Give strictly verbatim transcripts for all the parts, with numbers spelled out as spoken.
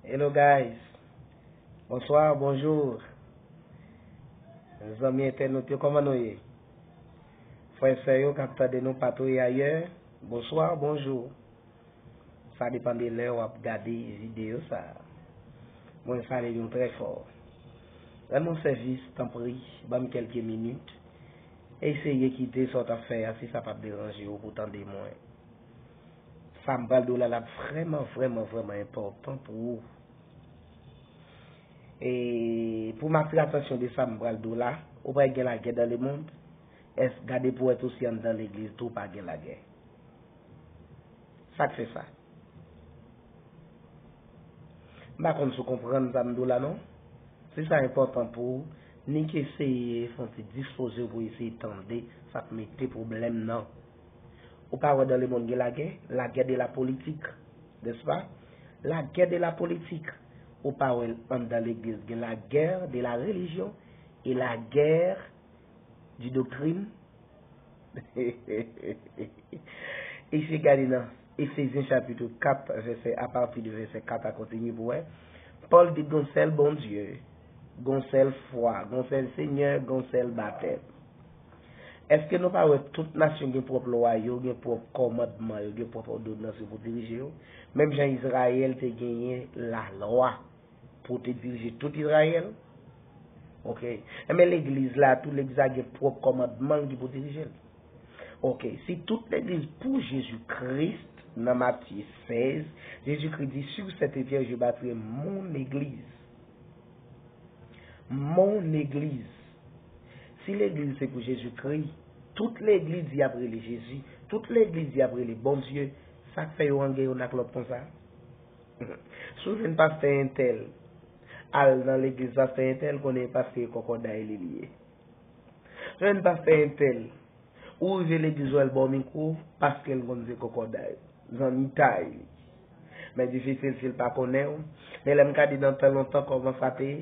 Hello guys. Bonsoir, bonjour. Zanmi entènot yo, kòman nou ye? Frè, sè yo k ap tande nou patou e ayè, bonsoir, bonjour. Sa depann de lè w ap gade videyo sa a. Mwen salye nou trè fò. Rann mwen sèvis, tanpri, ban m kèlke minit. Eseye kite sa w t ap fè a, si sa p ap deranje w, pou w tande mwen. Sa m pral di w la, l ap vrèman, vrèman, vrèman enpòtan pou ou. E pou m atire atansyon de sa m pral di w la, ou pral gen lagè dans le monde. Èske, gade pou wè tou si anndan legliz tou pa gen lagè. Sa k fè sa? M pa konn si w konprann sa m di w la non. Si sa enpòtan pou ou, nik eseye fè yon ti dispoze w pou eseye tande sa k mete pwoblèm nan. Ou pa wè dans le monde gen lagè, la guerre de la politique, n'est-ce pas? La guerre de la politique. Ou pa wè anndan legliz gen la guerre de la religion et la guerre du doctrine. Eseye gade nan Efezyen chapit kat, vèsè, apati de vèsè kat a kontinye pou wè. Pòl di gon sèl Bondye, gon sèl fwa, gon sèl Senyè, gon sèl batèm. Èske nou pa wè tout nasyon gen pwòp lwa yo, gen pwòp kòmandman yo, gen pwòp òdonans yo pou dirije yo? Menm jan Izrayèl te genyen lalwa pou te dirije tout Izrayèl. Oke. Enben, legliz la, tout legliz la gen pwòp kòmandman l ki pou dirije l. Oke. Si tout legliz pou Jezi Kris, nan Matye sèz, Jezi Kris di, sur cette pierre, je bâtirai mon église. Mon église. Si legliz se pou Jezi Kris, tout legliz y ap rele Jezi, tout legliz y ap rele Bondye, sa k fè yo an gè youn ak lòt konsa? Si w jwenn pastè entèl al nan legliz pastè entèl, konnen pastè kòkòday li li ye. Si w jwenn pastè entèl, ou rive legliz ou wè l ba w mikwo, paske l konn se kòkòday, zanmitay li. Men difisil si l pa konnen w. Men lè m gade nan tan lontan kòman sa te ye,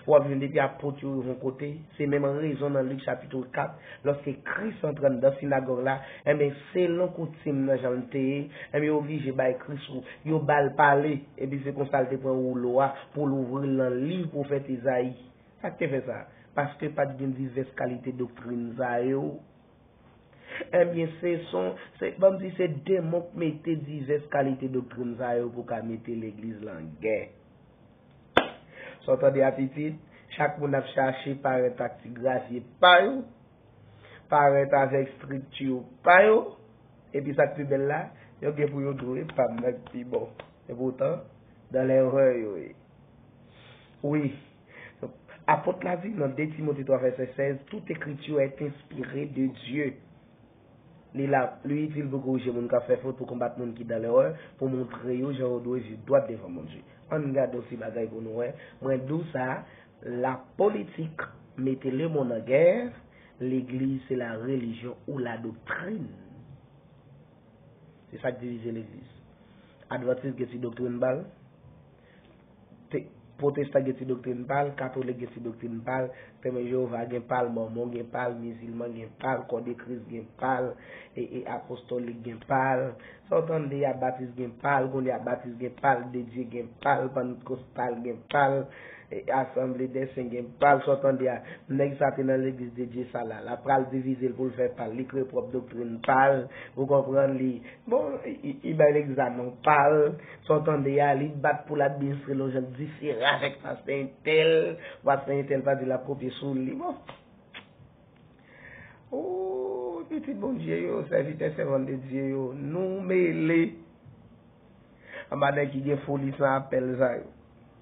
w ap jwenn depi apot yo rive yon kote, se menm rezon nan Lik chapit kat, lòske Kris antre anndan sinagòg la, enben, selon koutim nan jan l te ye, enben, yo oblije bay Kris ou, yo ba l pale, epi se konsa l te pran woulo a pou l ouvri l nan liv pwofèt Ezayi. Sa k te fè sa? Paske pa t gen divès kalite doktrin sa yo. Ebyen, se son, se, ban m di, se demon k mete divès kalite doktrin sa yo pou ka mete legliz la an gè. Sa w tande a pitit, chak moun ap chache parèt ak ti grasye pa yo, parèt avèk estrikti pa yo, epi sa k pi bèl la, yo gen pou yo di w e pa m nan k pi bon. Epoutan, dans l'erreur yo ye. Wi. Apot la di nan de Timote twa vèsè sèz, toute écriture est inspirée de Dieu. Li la, li itil pou korije moun k ap fè fot, pou konbat moun ki dans l'erreur, pou montre yo jan yo dwe viv dwat devan Bondye. Ann gade yon ti bagay pou nou wè. Mwen di w sa, la politik mete lemonn an gè, legliz se la relijyon ou la doktrin. Se sa k divize legliz. Advantis gen ti doktrin pa l, te, pwotestan gen ti doktrin pa l, katolik gen ti doktrin pa l, Temwen Jewova gen pa l, mòmon gen pa l, mizilman gen pa l, kò de Kris gen pa l, e, e apostolik gen pa l. Sa w tande a, batis gen pa l, kounye a batis gen pa l, de Dye gen pa l, pantkostal gen pa l, e, asanble dè sen gen pa l. Sa w tande a, nèg sa te nan legliz de Dye sa la, l ap pral divize l pou l fè pa l, li kreye pwòp doktrin pa l, ou konprann, li, bon, i, i, i bay legzamen pa l. Sa w tande a, li bat pou l administre l yon jan k diferan avèk pastè entèl. Pastè entèl pa di l ap kopye sou li. Bon. O, pitit Bondye yo, sèvitè, sèvant de Dye yo, nou mele anba nèg ki gen foli san apèl sa yo.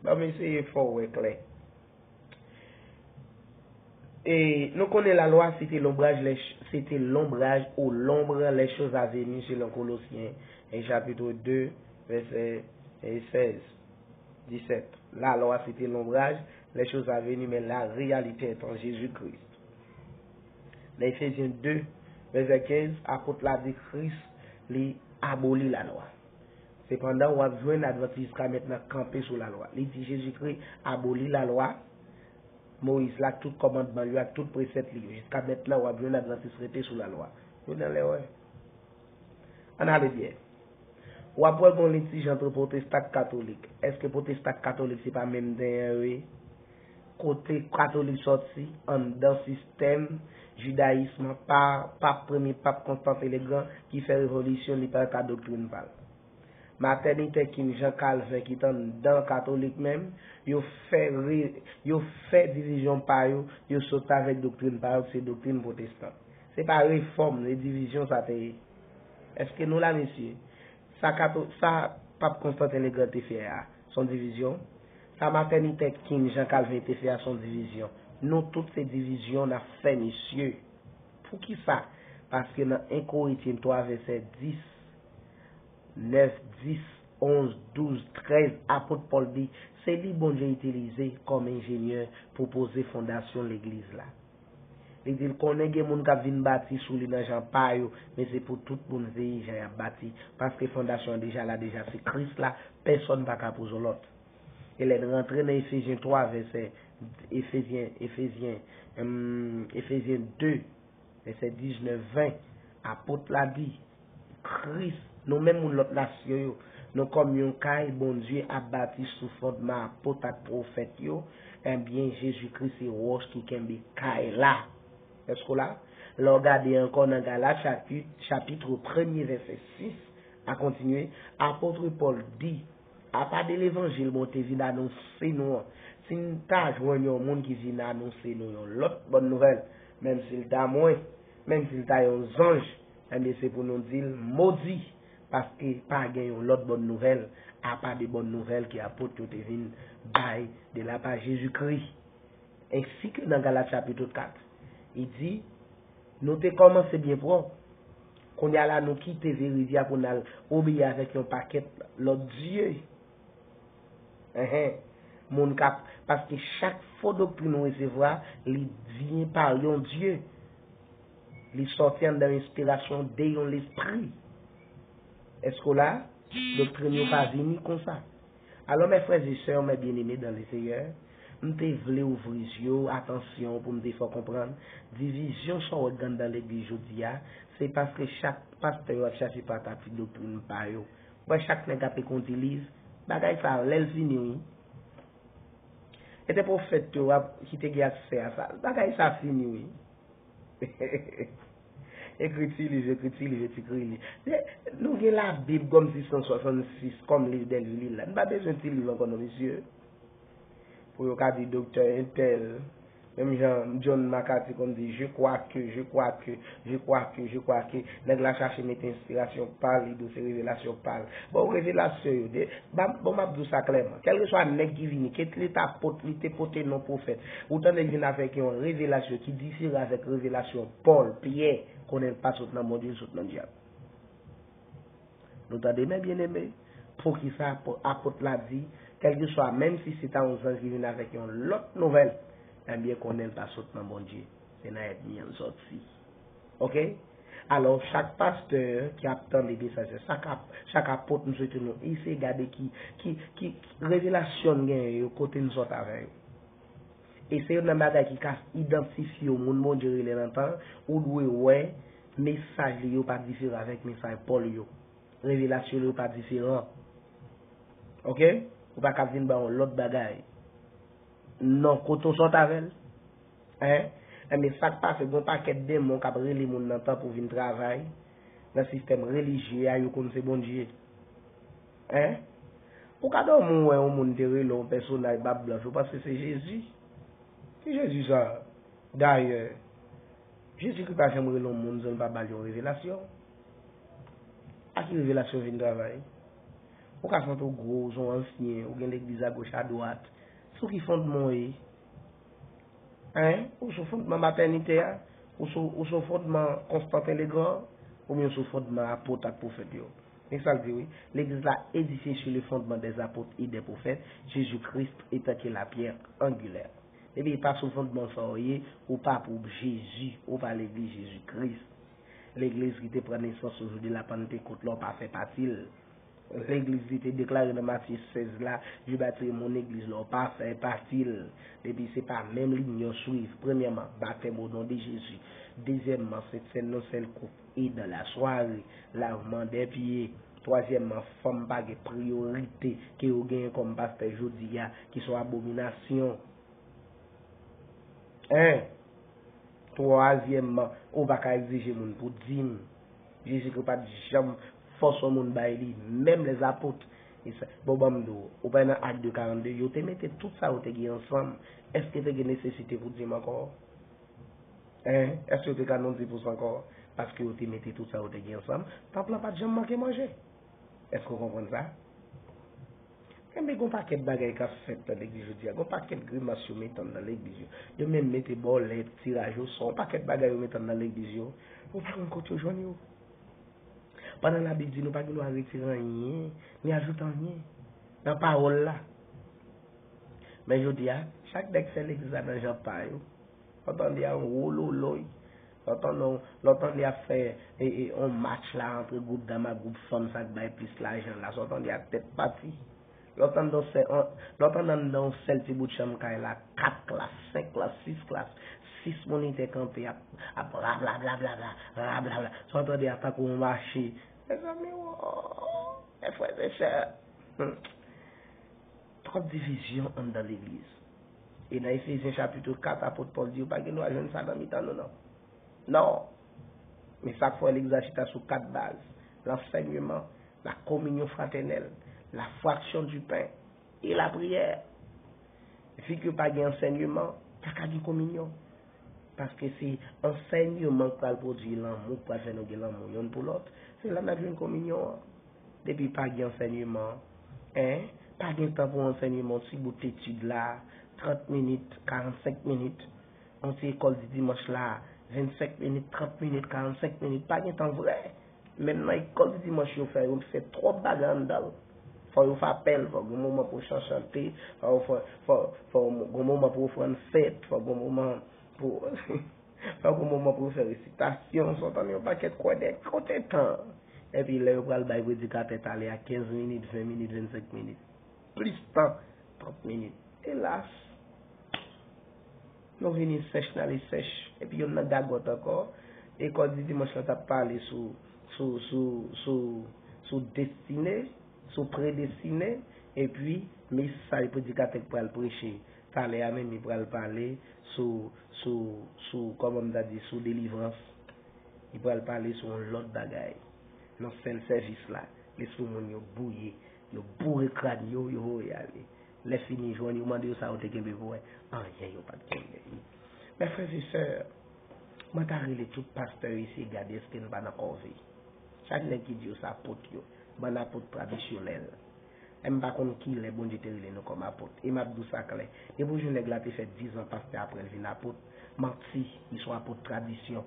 Ban m eseye fè w wè klè. E nou konnen lalwa, c'était l'ombrage, les ch-, c'était l'ombrage ou l'ombre, les choses à venir, selon Kolosyen, e chapit de, vèsè, e sèz, disèt. Lalwa, c'était l'ombrage, les choses à venir, mais la réalité est en Jésus-Christ. Nan Efezyen de, vèsè kenz, apot la di Kris, li aboli lalwa. Sepandan, w ap jwenn Advantis Jiska Mentnan kanpe sou lalwa. Li di Jezikri aboli lalwa, Moyiz la, tout kòmandman l yo ak tout presèp li yo. Jiska mentnan, w ap jwenn Advantis rete sou lalwa. Yo nan lè, wè. Ann ale byen. W ap wè gon litij ant pwotestan ak katolik. Èske pwotestan ak katolik se pa menm den an yo ye? Kote katolik sòti? Anndan sistèm jidayis lan pa pap, premye pap Konstantin Legran ki fè revolisyon li pa ta doktrin pa l. Matènitè King Jean Calvin ki t anndan katolik menm, yo fè re, yo fè divizyon pa yo, yo sot avèk doktrin pa yo ki se doktrin pwotestan. Se pa refòm, se divizyon sa te ye. Èske nou la, mesye? Sa kato, sa pap Konstantin Legran te fè a, se yon divizyon. Sa matènitè King Jean Calvin te fè a, se yon divizyon. Nou tout se divizyon n ap fè, mesye. Poukisa? Paske nan en Korentyen twa vèsè dis, nèf, dis, onz, douz, trèz, apot Pòl di, se li Bondye itilize kòm enjenyè pou poze fondasyon legliz la. Li di l konnen gen moun k ap vin bati sou li nan jan pa yo, men se pou tout moun veye jan y ap bati, paske fondasyon an deja la, deja se Kris la, pèsonn pa ka poze yon lòt. E lè n rantre nan Efezyen twa, vèsè, Efezyen, Efezyen, hum, Efezyen de, vèsè diznèf, ven, apot la di, Kris, nou menm moun lòt nasyon yo, nou kòm yon kay Bondye ap bati sou fondman apot ak pwofèt yo, ebyen, Jezi Kris se wòch ki kenbe kay la. Èske w la? Lè w gade ankò nan Galat chapit, chapit premye, vèsè sis, a kontinye, apot Pòl di, apa de levanjil mwen te vin anonse nou an, si n ta jwenn yon moun ki vin anonse nou yon lòt bòn nouvèl, menm si l ta mwen, menm si l ta yon zanj, ebyen, se pou nou di l modi, paske pa gen yon lòt bòn nouvèl, apa de bòn nouvèl ke apot yo te vin bay de la pa Jezi Kri. Ensi ke nan Galat chapit kat, li di, nou te kòmanse byen pwòp. Kounye a la, nou kite verite a pou n al obeyi avèk yon pakèt lòt dye. Enhen. Moun k ap, paske chak fo doktrin nou resevwa, li vyen pa yon dye. Li sòti anndan enspirasyon de yon lespri. Èske w la? Doktrin yo pa vini konsa. Alò, mes frères et sœurs, mes bien-aimés dans le Seigneur, m te vle ouvri zye w, atansyon, pou m te fè w konprann, divizyon sa w wè k anndan legliz jodi a, se paske chak pastè yo ap chache patatik doktrin pa yo. Wè chak nèg ap ekri yon ti liv, bagay sa, lè l fini, wi. E te pwofèt yo ap, ki te gen aksè a sa, bagay sa fini, wi. Ekri ti liv, ekri ti liv, ekri li. Nou gen Labib kòm sis san swasannsis kòm liv dè liv li la. Nou pa bezwen ti liv ankò non, mesye. Pou yo ka di doktè entèl, menm jan John MacArthur konn di, je crois que, je crois que, je crois que, je crois que. Nèg la chache mete enspirasyon pa l, li di w se revelasyon pa l. Bon, revelasyon yo, de, ba, bon, m ap di w sa klèman. Kèlkeswa nèg ki vini, ke li t apot, li te pote non pwofèt, ou tande l vin avèk yon revelasyon ki diferan avèk revelasyon Pòl, Pyè, konnen l pa sot nan Bondye, l sot nan dyab. Nou tande, mes bien-aimés, poukisa apo-, apot la di, kèlkeswa, menm si se ta yon zanj ki vin avèk yon lòt nouvèl, ebyen, konnen l pa sot nan Bondye, se nan ènmi an l sòti. Oke? Alò, chak pastè ki ap tande mesaj sa, chak ap-, chak apot, m swete nou eseye gade ki, ki, ki revelasyon n genyen yo, kote n sot avè yo. E se youn nan bagay ki ka idantifye w, moun Bondye rele nan tan, ou dwe wè mesaj li yo pa diferan avèk mesaj Pòl yo. Revelasyon li yo pa diferan. Oke? Ou pa ka vin ba yon lòt bagay. Non, kote w sot avè l? Hein? Enben, sa k pase, gon pakèt demon k ap rele moun nan tan pou vin travay nan sistèm relijye a, yo konn se Bondye. Hein? Ou ka dòmi, ou wè yon moun te rele yon pèsonaj bab blanch, ou panse se Jezi? Ki Jezi sa? Dayè, Jezikri pa janm rele yon moun san l pa ba l yon revelasyon. A ki revelasyon vin travay? Ou ka santi w gwo, ou se yon ansyen, ou gen legliz agoch adwat. Sou ki fondman w ye? Hein? Ou sou fondman matènite a? Ou sou, ou sou fondman Konstantin Legran? Oubyen ou sou fondman apot ak pwofèt yo? Men sa l di, wi. L'église la édifiée sur le fondement des apôtres et des prophètes, Jésus-Christ étant que la pierre angulaire. Depi e pa sou fondman sa w ye, ou pa pou Jezi, ou pa legliz Jezi Kris. Legliz ki te pran nesans jou de la Pantekot la, w pa fè pati l. Legliz li te deklare nan Matye sèz la, je bâtirai mon église la, w pa fè pati l. Depi se pa menm liy w swiv, premyèman, baptême au nom de Jésus. Dezyèmman, Sentèn yon sèl kou, et dans la soirée, lavement des pieds. Twazyèmman, fanm pa gen priyorite ke yo genyen kòm pastè jodi a, ki se yon abominasyon. En. Twazyèmman, ou pa ka egzije moun pou dim. Jezikri pa t janm fòse yon moun bay li, menm lèzapot. E sa, bon, ban m di w, ou pa nan Actes deux quarante-deux, yo te mete tout sa yo te gen ansanm. Èske te gen nesesite pou dim ankò? En? Èske yo te ka nan dipous ankò? Paske yo te mete tout sa yo te gen ansanm. Tanp lan pa t janm manke manje. Èske w konprann sa? Enben, gen yon pakèt bagay k ap fèt nan legliz jodi a. Gen yon pakèt grimas yo mete anndan legliz yo. Yo menm mete bòlèt, tiraj osò, yon pakèt bagay yo mete anndan legliz yo. Ou pa konn kote yo jwenn yo. Pandan Labib di nou pa gen dwa retire anyen, ni ajoute anyen nan pawòl la. Men jodi a, chak nèg fè legliz la nan jan pa yo. Lè w tande a yon wololoy. Lè w tande, lè w tande y ap fè e, e, yon match la antre gwoup dam ak gwoup fanm, sa k bay plis lajan la. Sa w tande a tèt pati. Lè w tande yon sèl, yon, lè w tande anndan yon sèl ti bout chanm kay la, kat klas, senk klas, sis klas, sis monitè kanpe ap, ap rablabla, rablabla. Sa w tande a tankou yon mache. Mezanmi, wo, mes frères et sœurs. Hmm. Twòp divizyon anndan legliz. E nan Efezyen chapit kat, apot Pòl di, ou pa gen dwa jwenn sa nan mitan nou, non. Non. Men sa k fè legliz la chita sou kat baz, lansèyman, la kominyon fratènèl, la fraksyon di pen e lapriyè. Vi ke pa gen ansèyman, pa ka gen kominyon. Paske se ansèyman k pral pwodui lanmou, k pral fè nou gen lanmou youn pou lòt. Se la n ap jwenn kominyon an. Depi pa gen ansèyman, en, pa gen tan pou ansèyman, yon ti bout etid la, trant minit, karannsenk minit, yon ti ekòl di dimanch la, vennsenk minit, trant minit, karannsenk minit, pa gen tan vrè. Menm nan ekòl di dimanch yo fè, yo fè twòp bagay anndan l. Fò yo fè apèl, fò gen moman pou chan chante, fò, fò, fò, fò gen moman pou ofrann fèt, fò gen moman pou, fò gen moman pou yo fè resitasyon, sa w tande yon pakèt kwè de kote tan. Epi lè yo pral bay predikatè talè a kenz minit, ven minit, vennsenk minit. Plis tan, trant minit. Elas! Nou vini sèch, n ale sèch. Epi youn nan gagòt ankò. Ekòl di dimanch lan t ap pale sou, sou, sou, sou, sou destine, sou predestine. Epi mesaj predikatè k pral preche talè a menm, li pral pale sou, sou, sou, kòman m ta di, sou delivrans. Li pral pale sou yon lòt bagay. Nan sèl sèvis la, lespri moun yo bouyi, yo boure kràn yo, yo voye ale. Lè fini, jwenn yo mande yo sa yo te kenbe pou wè. Anyen yo pa t kenbe. Mes frères et sœurs, mwen ta rele tout pastè isi, gade èske nou pa nan kòve. Chak nèg ki di yo se apot yo, bann apot tradisyonèl. E m pa konn kilè Bondye te rele nou kòm apot. E m ap di w sa klè. Depi w jwenn nèg la te fè diz an pastè apre l vin apot, manti, li se yon apot tradisyon.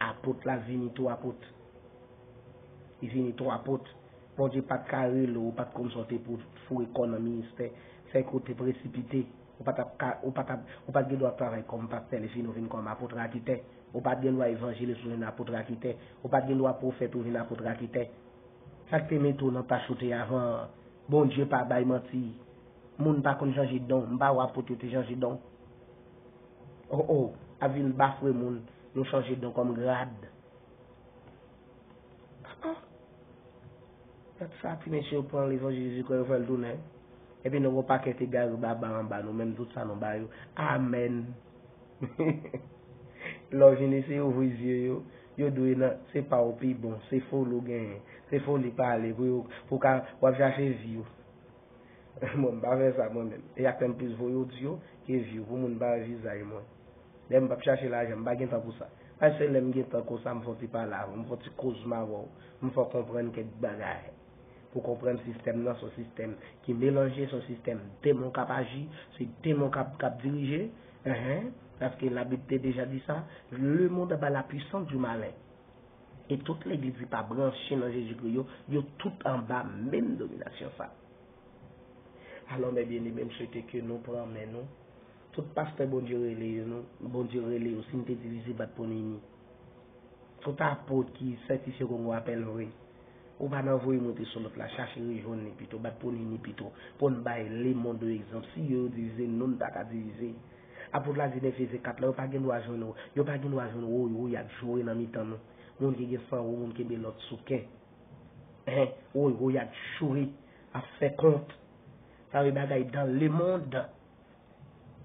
Apot la vini tou apot. Li vini tou apot. Bondye pa t ka rele w, ou pa t konn sa w te pou foure kò w nan ministè, fè kote presipite. Ou pa t ap ka, ou pa t ap, ou pa t gen dwa travay kòm pastè, lè fini w vin kòm apot raketè. Ou pa t gen dwa evanjelis, ou vin apot raketè. Ou pa t gen dwa pwofèt, ou vin apot raketè. Sa k te mete w nan tach ou te ye avan an? Bondye pa bay manti. Moun pa konn chanje don. M pa wè apot yo te chanje don. Oh, oh, ap vin bafwe moun, nou chanje don kòm grad. Ah, ah. Gad sa, ti mesye yo pran levanjil Jezikri, yo fè l tounen. Epi nou gen yon pakèt egare baba anba nou, menm tout sa nou ba yo. Amèn. Lè w vin eseye ouvri zye yo, yo di w nan, se pa w pi bon, se foli w genyen, se foli pale pou yo, pou ka, w ap chache vi w. Bon, m pa fè sa mwen menm. E ak fè m plis voye odyo ke vi w pou moun pa wè vizaj mwen. Lè m p ap chache lajan, m pa gen tan pou sa. Paske lè m gen tan konsa, m fè yon ti pale avè w, m fè yon ti kozman avè w, m fè w konprann kèk bagay. Pou konprann sistèm nan, se yon sistèm ki melanje, se yon sistèm demon k ap aji, se demon k ap, k ap dirije. Enhen, paske Labib te deja di sa, le monde est dans la puissance du malin. E tout legliz ki pa branche nan Jezikri yo, yo tout anba menm dominasyon sa. Alò, mes bien-aimés, m swete ke nou pran men nou. Tout pastè Bondye rele yo, nou, Bondye rele yo, si n te divize, bat pou n ini. Tout apot ki sètifye Kongo apèl vre. Ou pa nan voye monte sou lòt la, chache rejwenn li pito, bat pou n ini pito, pou n bay lemonn yon egzanp. Si yo, yo divize, nou, n pa ka divize. Apot la di nan Efezyen kat la, yo pa gen dwa jwenn, yo pa gen dwa jwenn woywoy ak joure nan mitan nou. Moun ki gen san wo, moun kenbe lòt sou ken. Hen, woy, woy, ap joure, ap fè kont. Sa yo bagay dans le monde.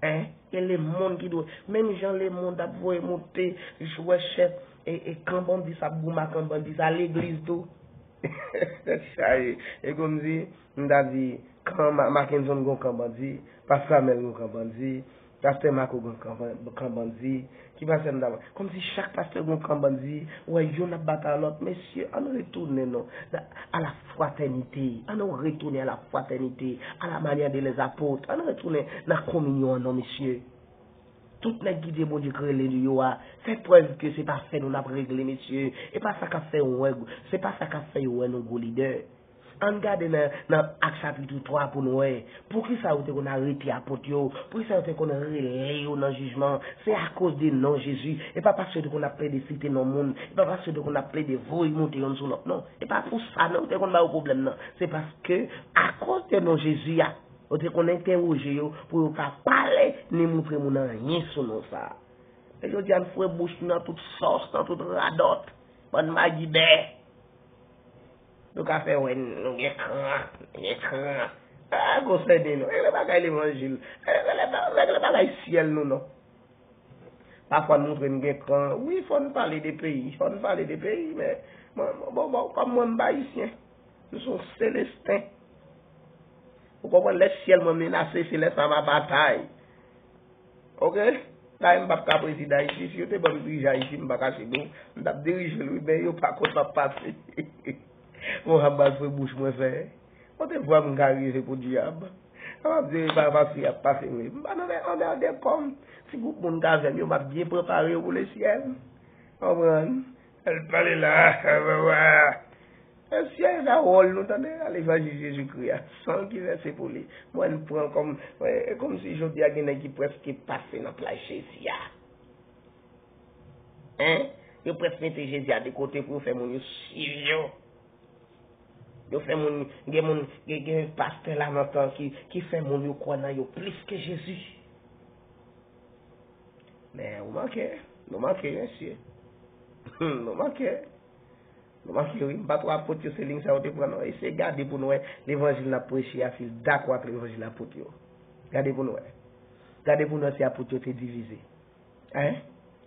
Hein? E lemonn ki dwe, menm jan lemonn ap voye moute jwè chèf e, e kan bandi sa ap goumen a kan bandi sa legliz tou. Sa e, e kòmsi m ta di kan Ma- Mackenson gon kan bandi, Pastè Amèl gon kan bandi, Pastè Mako gon kan ban- kan bandi, ki pastè m ta wè? Kòmsi chak pastè gon kan bandi, wè youn ap batay lòt. Mesye, ann retounen non à la fraternité. Ann retounen à la fraternité, à la manière de les apôtres. Ann retounen nan kominyon an non mesye. Tout nèg ki di Bondye kreye li yo a, fè prèv ke se pa fè nou n ap regle mesye. E pa sa k ap fè yo wè, se pa sa k ap fè yo wè nou gwo lidè. Ann gade nan, nan Ak chapit twa pou n wè. Poukisa yo te konn arete apot yo? Poukisa yo te konn rele yo nan jijman? Se akoz de non Jezi. E pa paske yo te konn ap plede site non moun. E pa paske yo te konn ap plede voye moute youn sou lòt non. E pa pou sa non yo te konn ba yo pwoblèm nan. Se paske akoz de non Jezi a, yo te konn entèwoje yo pou yo ka pale ni moutre moun anyen sou non sa a. E jodi a n foure bouch nou nan tout sòs, nan tout radòt. Bann magibè. Nou ka fè wè nou gen kran, nou gen kran. A konsène nou. Regle bagay levanjil. Regle, regle bagay syèl nou non. Pafwa n montre n gen kran. Wi, fò n pale de peyi. Fò n pale de peyi, men mwen, bon, bon, kòm mwen m pa ayisyen, m se yon selesten. Ou konprann? Lè syèl mwen menase, se lè sa m a batay. Oke? Dayè m p ap ka prezidan Ayiti. Si yo te ban m dirije Ayiti, m pa kache do. M t ap dirije l, wi, men yo pa konn m ap pase. Bon, anba fre bouch mwen fè. Kote vwa m ka rive pou dyab? Sa m ap di, pa pase, y ap pase, wi. M pa nan anmède kò m. Ti gwoup moun k avè m yo, m ap byen prepare yo pou lesyèl. Konprann? Al pale la, wè. Mesye, sa wòl nou, tande, a levanjil Jezikri a. San l ki vèse pou li. Mwen, n pran l kòm, e kòmsi jodi a gen nèg ki prèske pase nan plaj Jezi a. Hein? Yo prèske mete Jezi a de kote pou yo fè moun yo swiv yo. Yo fè moun, gen moun, gen, gen pastè la nan tan ki, ki fè moun yo kwè nan yo plis ke Jezi. Men ou manke, nou manke, mesye. Nou manke. Nou manke, wi. M pa twò apot yo, se liy sa yo te pran, non. Eseye gade pou n wè levanjil n ap preche a, si l dakò ak levanjil apot yo. Gade pou n wè. Gade pou n wè si apot yo te divize. Hein?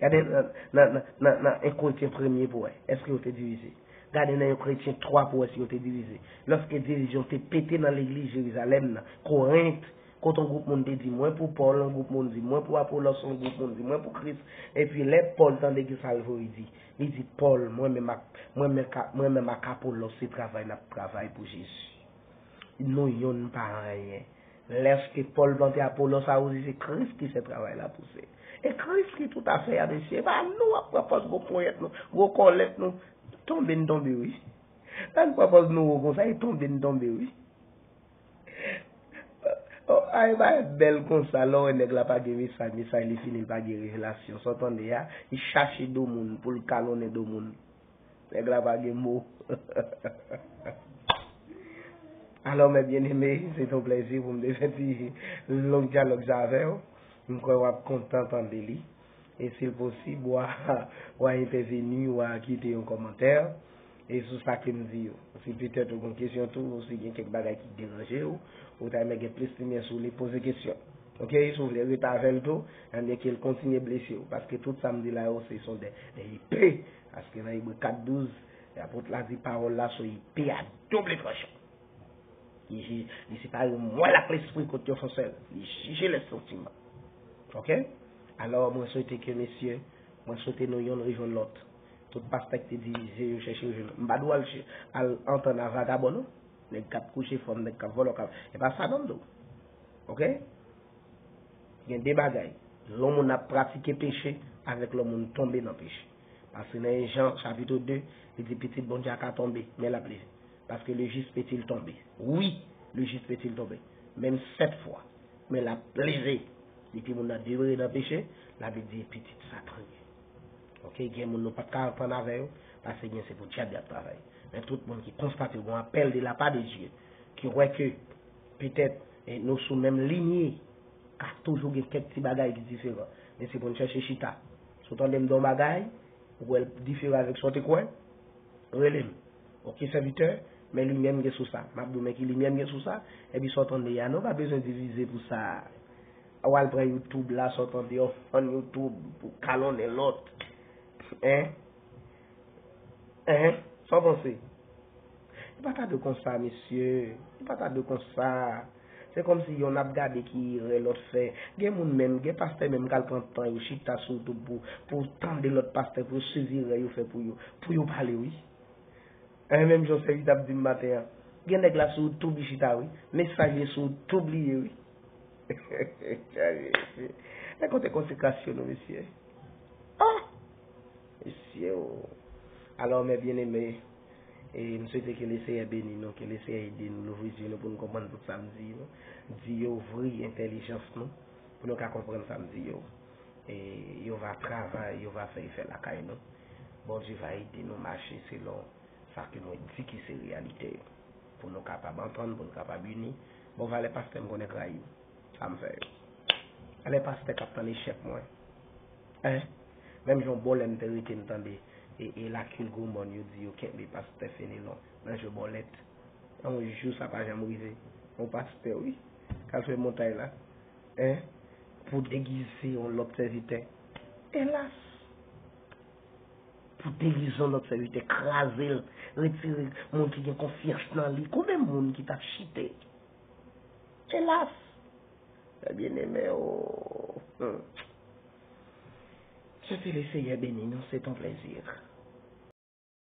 Gade nan, nan, nan, nan, nan en Korentyen premye pou wè. Èske yo te divize? Gade nan en Korentyen twa pou wè si yo te divize. Lòske divizyon te pete nan legliz Jerizalèm nan, Korent, kote yon gwoup moun te di, "Mwen pou Pòl," yon gwoup moun di, "Mwen pou Apolòs," yon gwoup moun di, "Mwen pou Kris." Epi lè Pòl tande ki sa l voye di, li di, "Pòl, mwen menm ak, mwen menm ka, mwen menm ak Apolòs, se travay n ap travay pou Jezi. Nou yonn pa anyen." Lèske Pòl plante Apolòs awoze, se Kris ki fè travay la pouse. E Kris ki tout afè a, mesye. E pa nou ap pran pòz gwo ponyèt nou, gwo kòlèt nou. Tonbe n tonbe, wi. Lè n pran pòz nou wo konsa, e tonbe n tonbe, wi. Oh, ay, bagay bèl konsa, lè w wè nèg la pa gen mesaj, mesaj li fini, li pa gen revelasyon. Sa w tande a, li chache do moun pou l kalonnen do moun. Nèg la pa gen mo. Alò, mè byeneme, se te yon plèzi pou m te fè ti long dyalòg sa avè w. M kwè w ap kontan tande li. E si l posib, w a, w a entèveni, w a kite yon kòmantè. E sou sa ke m di yo. Si petèt ou gen kesyon tou, ou si gen kèk bagay ki deranje w, ou ta renmen gen plis limyè sou li, poze kesyon. Oke, si w vle rete avè l tou, enben ke l kontinye blese w. Paske tout sa m di la yo, se son de, de epe. Paske nan Ebre kat douz, apot la di pawòl la se yon epe a doub tranchan. Li ji-, li separe mòl ak lespri kot yo fè sèl. Li jije lè santiman. Oke? Alò, mwen swete ke mesye, mwen swete nou yonn rejwenn lòt. Tout pastè ki te divize yo chèche rejwenn. M pa di w al, al antann a vagabon, non. Nèg k ap kouche fanm, nèg k ap vòlè, k ap, e pa sa non m di w. Oke? Gen de bagay. Lè yon moun ap pratike peche avèk lè yon moun tonbe nan peche. Paske nan Jan chapit de, li di pitit Bondye a ka tonbe, men l ap leve. Paske le juste peut-il tomber? Wi, le juste peut-il tomber? Menm sèt fwa, men l ap leve. Depi moun nan demere nan peche, Labib di pitit Satan ye. Oke, gen moun nou pa t ka antann avè yo, paske gen se pou dyab y ap travay. Men tout moun ki konstate yon apèl de la part de Dieu, ki wè ke petèt, e, nou sou menm linye, ka toujou gen kèk ti bagay ki diferan. Men se pou n chèche chita. Si w tande m di yon bagay, ou wè l diferan avèk sa w te kwè, rele m. Oke, sèvitè, Men limyè m gen sou sa. M ap di w men ki limyè m gen sou sa. Epi sa w tande a, nou pa bezwen divize pou sa. Ou al pran YouTube la, sa w tande, yon fann YouTube pou kalonnen lòt. Hein? Hein? Sa w panse? Li pa ta dwe konsa, mesye. Li pa ta dwe konsa. Se kòmsi yon ap gade ki erè lòt fè. Gen moun menm, gen pastè menm k al pran tan yo chita sou YouTube pou, pou tande lòt pastè, pou yo swiv erè yo fè pou yo. Pou yo pale, wi. E menm jan sèvitè ap di m maten an. Gen nèg la sou YouTube li chita, wi. Mesaj li sou YouTube li ye, wi. Nèg kote konsekrasyon nou, mesye. Ah! Mesye, o. Alò, mes bien-aimés, e m swete ke Leseyè beni nou, ke Leseyè ede nou, louvri zye nou pou nou konprann tout sa m di nou. Di yo vre entèlijans nou, pou nou ka konprann sa m di yo. E yo va travay, yo va fè efè lakay nou. Bondye va ede nou mache selon sa ke mwen di ki se reyalite yo. Pou nou kapab antann, pou nou kapab ini. Bon, valè pastè m konnen k rayi m. Sa m fè yo. Valè pastè k ap tann echèk mwen. Hein? Menm jan bòlè m te rete m tande e, e lakil gwo mòn yo di yo kenbe pastè Fenelon nan je bòlèt. Yon jou sa pa janm rive. Yon pastè, wi, k al fè montay la. Hein? Pou degize yon lòt sèvitè. Elas! Pou degize yon lòt sèvitè, kraze l, retire moun ki gen konfyans nan li. Konbyen moun ki t ap chite? Elas! Mes bien-aimés, o. Hmm. Swete Leseyè beni nou, se ton plezi.